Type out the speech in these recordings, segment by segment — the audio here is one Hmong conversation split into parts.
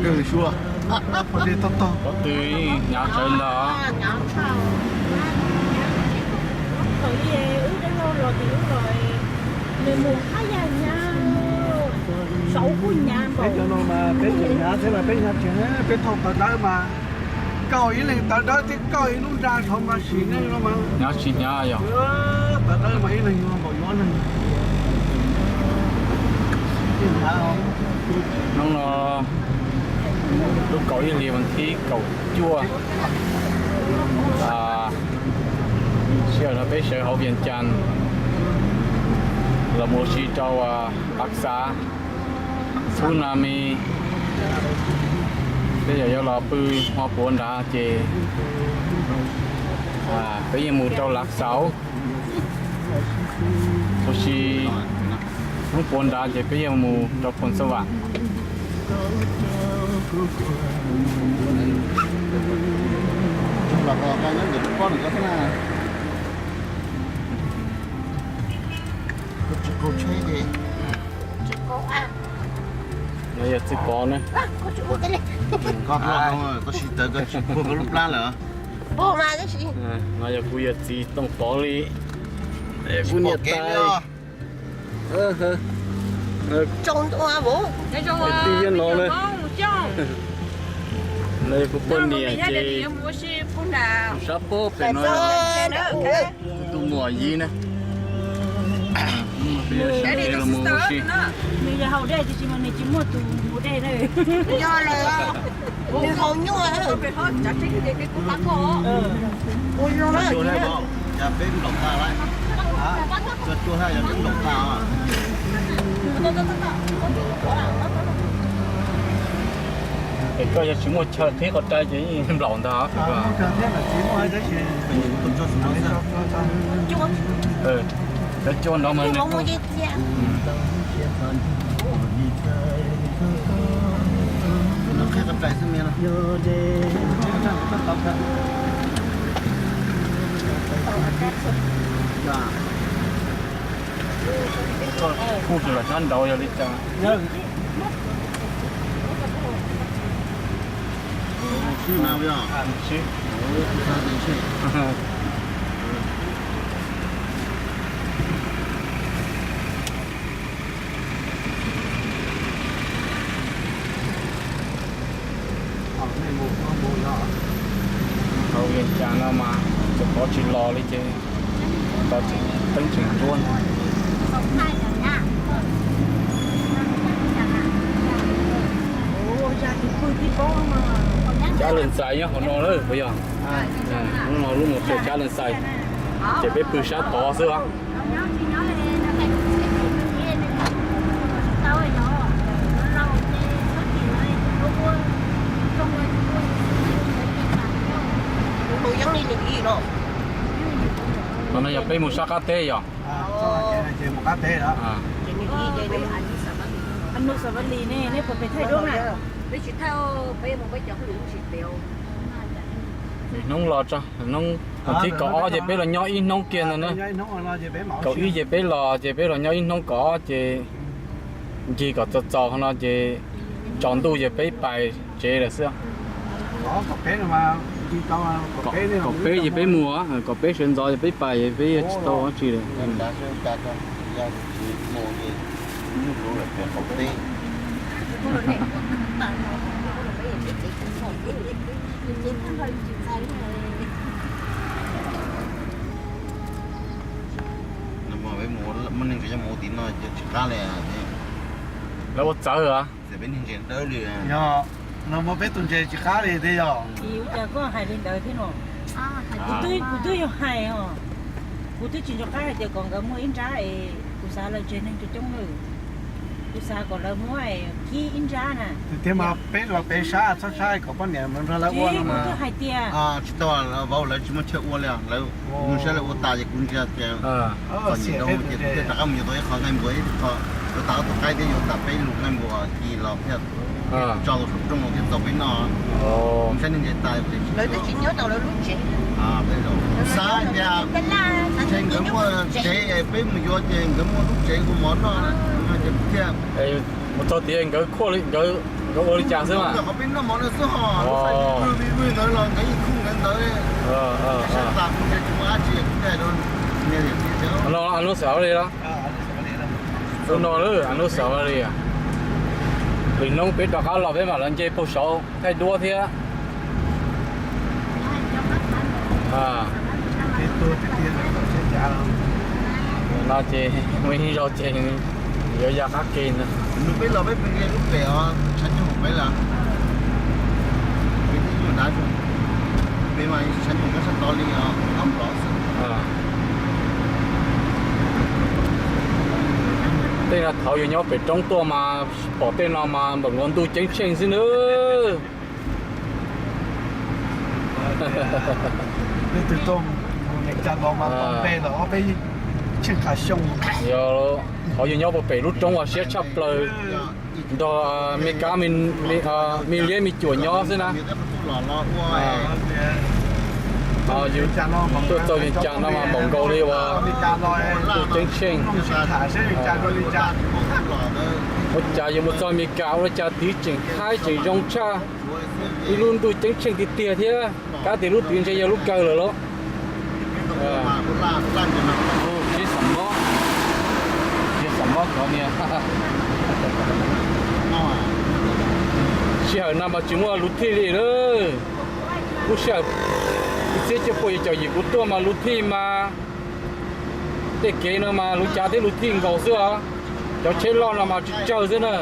Kawg suab. Pov tseg tog tog. Qhov twg hnyav tsawv ntag. Peb cov no mas peb tseem hnyav thiab mas peb hnyav tsis, peb thauj tawv dawb mas, koj ib leeg tawv dawb thiab koj ib lub nra saud mas sim neej no mas. Hnyav tsis hnyav yog. Tawv dawb mas ib leeg yuav npaum yuav neeg. Hnub no lub kaum ib hlis vas thib kaum cuaj, sij hawm no peb sawv hauv Vias Cas los mus ua si rau Lav Xav, Tsunami. Peb yog yuav los pw hmo puav nrad ces peb yeej mus rau Lav Xav, ua si hnub puav nrad ces peb yeej mus rau Phoos Xas Vam. No yog txiv pov ne. Koj tab sis tawv koj tsis puag koj lub plab lawm. No yog kuv yawm txiv Tooj Pov li, kuv niam tais. Tij Yeej no na. No yog kuv poj niam ces sab pob pem no, kuv tus muam Yib na. Peb sawv los mus ua si. Nws yog haus dej tiam sis mas nws tsis muaj tus mus dej na. Nws haus nyuaj. Es koj yog tsis muaj chaw qhib qhov rai ces yeej nplaum ntag. Cov cua no mas kuj tsis los sab nraud yog li cas. Hauv Vias Cas no mas txawm pov tsis los li ces teeb tseem nruab. Cab Leej Xais nyob hauv no lawm puas yog? Hnub no lub mos tshais Cab Leej Xais, ces peb pw sab tod xwb os. Qhov no yog peb mus sab qab teb yog? Hnub los tso, hnub vas thib kaum ob ces peb los nyob ib hnub kiag ntawd na. Kaum ib ces peb los ces peb los nyob ib hnub, kaum ob ces ncig kom txaus txaus no ces tsaus ntuj ces peb pais tsev lawm xwb. Kaum peb ces peb mus, kaum peb sawv ntxov ces peb pais, peb tsis tau dab tsi lawm. Lawv ua txawv os. Yog, no muab peb tus ntses tsis qab li thiab yog. Ua cas koj hais li ntawd thiab no? Kuv twb, kuv twb yog hais os, kuv twb tsis nco qab hais tias kom nkawd muaj ib nrab es kuv xav lawv tsev neeg coob coob lawm, kuv xav kom lawv muab kib ib nrab na. Thiab mas peb los peb sab txhob saib kom poj niam nrog lawv ua no mas. Kuv twb hais tias tsis tau, vauv lawv tsis muaj chaw ua li, lawv mus saib lawv ua tas ces kuv ntsia ces txom nyem rau ces kuv thiaj rov qab mus yuav tau ib qho nqaij npua ib qho, yuav tas ob tug qaib thiab yuav tas peb lub nqaij npua ci los thiaj tso saum rooj los thiaj txaus peb noj. Mus saib neeg ntses tas lawv twb tsis nyob tau lawv lub tsev. Xav tias ntshe nkawd muaj tsev, peb mus yuav ces nkawd muaj lub tsev ua mov noj ces thiaj. Mus txog tias nkawd khuaj li, nkawd Nkawd ua li cas xwb mas? Qhov peb noj mov no xwb ho, lub fais vij vwj vij vwj ntawd los nkawd yeej khooj nkawd ntawd. Sab tas kuv tias tsis muaj dab tsi kuv hais rau niam tias. No a lub xav li los? Lub no lub a lub xav li. Lwm hnub peb rov qab los peb mam los nce puag saud thaij duab thiab. No ces muaj ib zaug ces yuav ya qab ke ntag. Peb los peb pw nce lub pem os, tshav nyoog peb lawm. Peb twb yuav dav, peb mas tshav nyoog nyob sab tod li os, ob pov xwb. Tej no thaud yus nyob pem roob tuaj mas pom tej no mas npaum nkaus ntuj ceeb tsheej xwb nawb. Leej twg tuaj mus Meskas los mas tau npe lawm ob peb tsheej qhav xyoo. Yog, thaud yus nyob puag pem lub roob uas siab tshaj plaws nrog Meskas, me liab me cuam nyob xwb na. Yus tuaj txog Meskas no mas npaum nkaus li uas ntuj ceeb tsheej. Ua cas yus mus txog Meskas ua cas twv tseem haib tseem zoo tshaj, ib lub ntuj ceeb tsheej tiag tiag thiab. Kab tias lub twv ntshe yog lub kawg lawm lauj. Tsis xav mob, tsis xav mob cov niag. Sij hawm no mas tsis muaj luv thij li lawm. Lub sij hawm ib txhiab cuaj puas yim caum yim kuv tuaj mas luv thij mas tej kev no mas luv cav thiab luv thij nkaus xwb os. Cov tsheb loj no mas tsawg tsawg xwb na.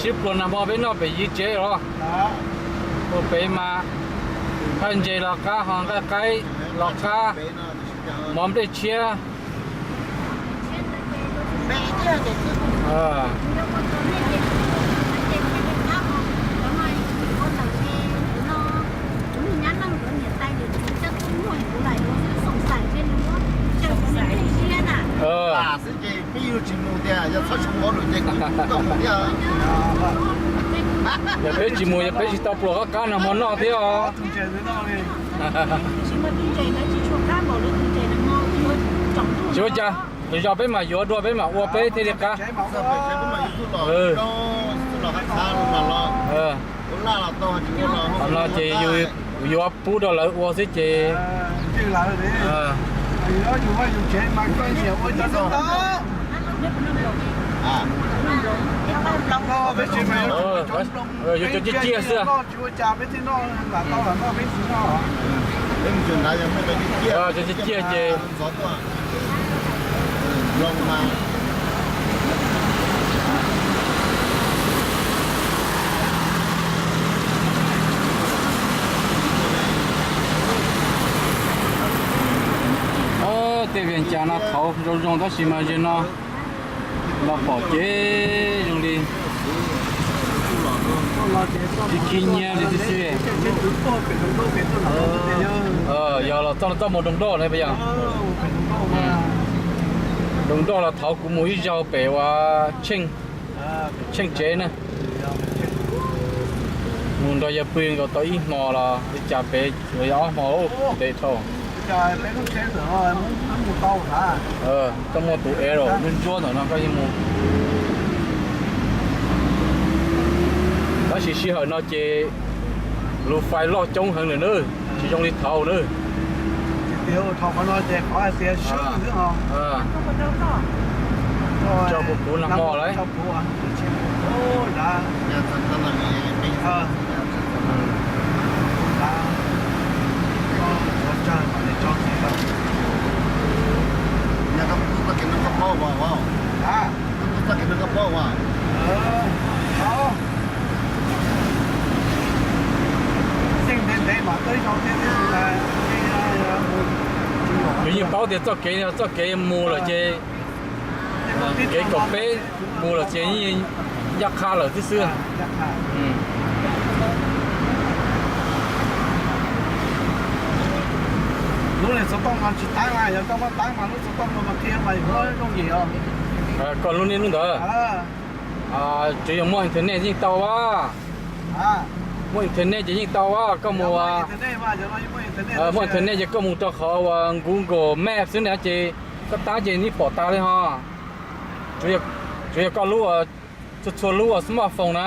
Siv pluas nag hmo peb noj pem Yiv tsev los? Ua pem mas nqaij ntses los qab ho nqaij qaib los qab, mov nplej tshiab. Yog peb tsis mus yog peb tsis tau pluas qab qab nag hmo noj thiab os. Tsis ua cas, lwm zaus peb mam yuav dua peb mam ua peb thiaj li qab. Qhov no ces yus yuav pub rau lawv ua xwb ces. Yuav cov ciaj ciaj xwb. Cov ciaj ciaj ces Tej Vias Cas no qhauv zoo zoo tab sis mas ze no los pom ces zoo li khib khib nyiab li xwb xwb. Yog los txoj txoj mus Doos Doj ne puas yog? Doos Doj los thaud kuv mus ib zaug pem uas Tsheej, Tsheej tsev na. Mus nrog yawg pw nkaus tau ib hmo los li cas pem los yog ob hmo ntev dhau. Koj muaj tus ev los ntsuab ntsuab ntawm no koj yeej mus. Tab sis sij hawm no ces lus fais loj coob heev lawm na, tsis zoo li thaud na. Tso kuv kuv nag hmo lawm. Nws yeej paub tias txoj kev, txoj kev mus lawm ces, kev kaum peb mus lawm ces yeej ncaj qha lawm xwb xwb. Lub niag xov tooj no tsis tau mas, yog koj muaj tau mas lub xov tooj no mas qhia mas yuav muab zoo yim os. Koj lub niag lub ntawd. Tsuas yog muaj internet yeej tau a. Muaj internet ces yeej tau a, koj mus, muaj internet ces koj mus rau qhov uas Google Maps xwb na ces koj tab ces yeej pom tas li ho. Tsuas yog koj lub, txhua txhua lub uas smartphone na,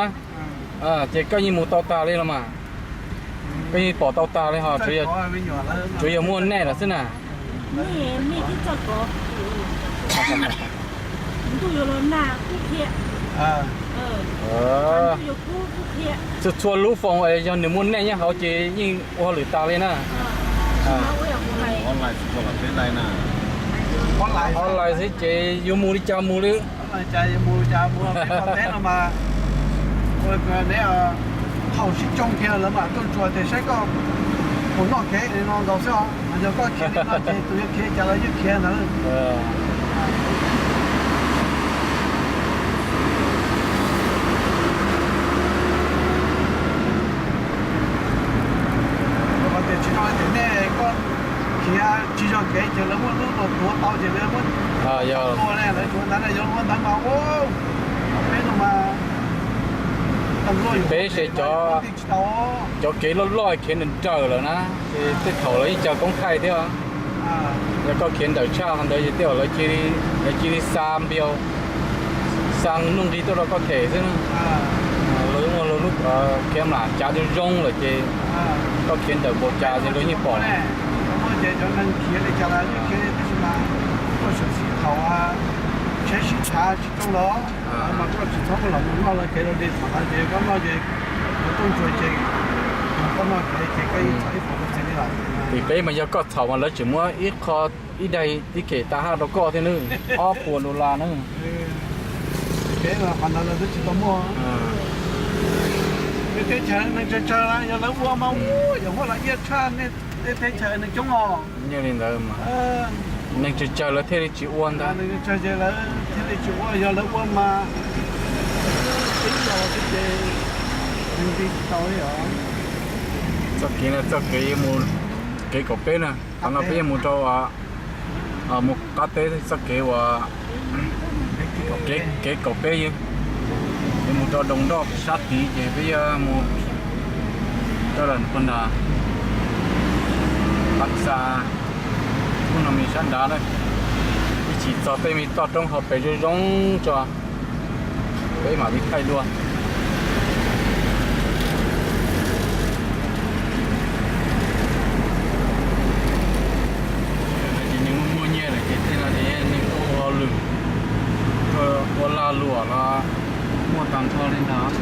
ces koj yeej mus tau tas li los mas. Koj yeej pom tau tas li ho, tsuas yog muaj net lawm xwb na. Txhua txhua lub phone es yog nws muaj net nyob hauv ces yeej ua hauj lwm tas li na. Online xwb ces yuav mus li cas mus li. Thaum sib tsoo kiag lawv mam tuaj ntsuas tias saib koj puas noj kev li no nkaus xwb os. Yog koj khiav li no ces tus yuav khiav cas los yeej khiav ntawd. Tias tsis no tias nej koj khiav tsis yog kev ces lawv muaj lub los tuav tau ces lawv muab tua ne, lawv tuav ntawd ne, yuav ua ntawd mas ua peb no mas peb se cov, cov kev loj loj khiav nrawm nrawm lawm na, ces tej thaum lawv yeej caw koob thaij thiab. Yog koj khiav nrawm tshaj qhov ntawd ces tej zaum lawv cia li xa npias, xa nuj nqis tuaj rau koj them xwb na. Lawv muaj lub camera cav zoo zoo lawm ces koj khiav nrawm npaum cas ces luag yeej pom. Tim peb mas yog koj txhaum mas lawv tseem muab ib qho, ib daig tib khem tas haj rau koj thiab nawb, ob puas dollar na. Teb chaws neeg tsawg tsawg yog lawv ua mas ua yam muab los iab tshaj, teb chaws neeg coob os. Yog li ntawd mas neeg tsawg tsawg lawv thiaj li tsis ua ntag. Thiaj li tsis ua, yog lawv ua mas tib los xwb ces tsis tau li os. Txoj kev no txoj kev mus, kev kaum peb na, qhov no peb yuav mus rau, mus qab teb txoj kev uas kev kaum peb, yuav mus rau Doos Nroj sab tid ces peb yuav mus rau lawm pog nrad, Paj Xa, ub no me sab nrad na. Ib chim txog tej me toj roob hauv pes zoo zoo tso, peb mam li thaij dua. Ces nws muaj muaj nyiaj lawm ces tej no ces nws ua hauj lwm, ua lag luam los muaj tag nrho li ntag.